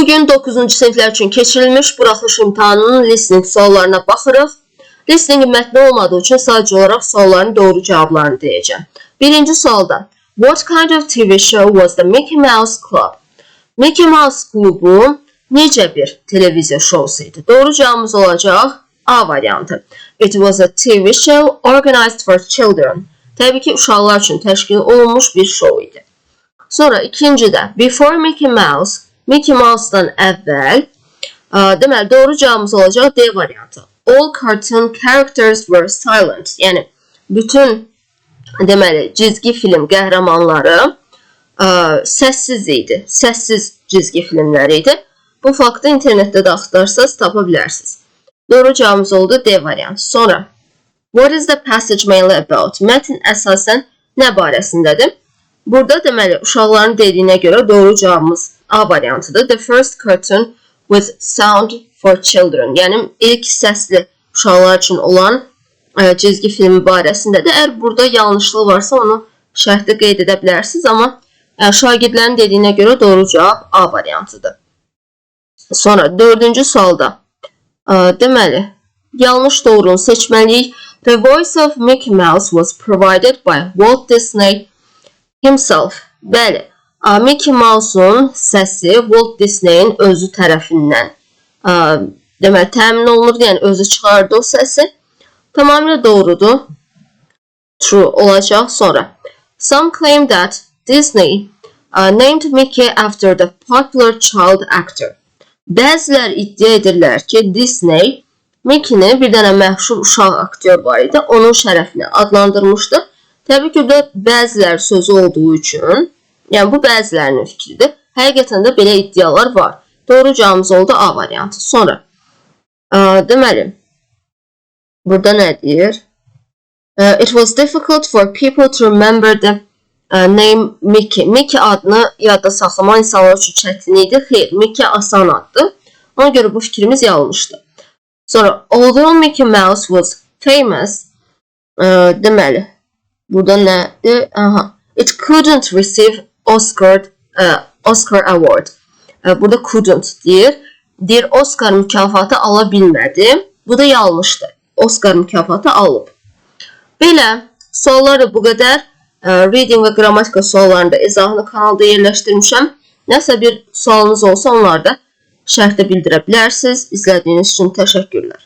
Bugün 9-cu siniflər üçün keçirilmiş buraxılış imtahanının listening suallarına baxırıq. Listening mətni olmadığı üçün sadəcə olaraq sualların doğru cavablarını deyəcəm. Birinci sualda: What kind of TV show was the Mickey Mouse Club? Mickey Mouse Klubu necə bir televiziya şousu idi? Doğru cavabımız olacaq A variantı. It was a TV show organized for children. Təbii ki, uşaqlar üçün təşkil olunmuş bir şou idi. Sonra ikincidə before Mickey Mouse, Mickey Mouse'dan əvvəl, deməli doğru cavabımız olacaq D variantı. All cartoon characters were silent. Yəni bütün deməli cizgi film qəhrəmanları səssiz idi. Səssiz cizgi filmləri idi. Bu faktı internetdə də axtarsanız tapa bilərsiniz. Doğru cavabımız oldu D variantı. Sonra, what is the passage mainly about? Mətn əsasən nə barəsindədir? Burada deməli uşaqların dediyinə görə doğru cavabımız A variantıdır. The first cartoon with sound for children. Yəni ilk səsli uşaqlar üçün olan cizgi filmi barəsindədir. Əgər burada yanlışlıq varsa, onu şərhdə qeyd edə bilərsiniz, amma şagirdlərin dediyinə görə doğru cavab A variantıdır. Sonra dördüncü sualda deməli yanlış doğrunu seçməliyik. The voice of Mickey Mouse was provided by Walt Disney himself. Bəli, Mickey Mouse'un səsi Walt Disney'in özü tərəfindən deməli təmin olunur, yəni özü çıxardı o səsi. Tamamilə doğrudur. True olacaq. Sonra, some claim that Disney named Mickey after the popular child actor. Bəziləri iddia edirlər ki, Disney Mickey-ni bir dənə məşhur uşaq aktyor var idi, onun şərəfinə adlandırmışdı. Təbii ki, burada bəziləri sözü olduğu üçün, yəni bu bəzilərinin fikridir. Həqiqətən də belə iddialar var. Doğru cavabımız oldu A variantı. Sonra, deməli, burada nə deyir? It was difficult for people to remember the name Mickey. Mickey adını yadda saxlamaq insanlar üçün çətin idi. Xeyr, Mickey asan addır. Ona görə bu fikrimiz yanlışdır. Sonra, although Mickey Mouse was famous, deməli, burada nədir? Aha. It couldn't receive Oscar award. Burada couldn't deyir. Deyir Oscar mükafatı ala bilmədi. Bu da yanlışdır. Oscar mükafatı alıb. Belə, suallar da bu qədər. Reading və qrammatika suallarını da izahını kanalda yerləşdirmişəm. Nəsə bir sualınız olsa, onları da şərhdə bildirə bilərsiniz. İzlədiyiniz üçün təşəkkürlər.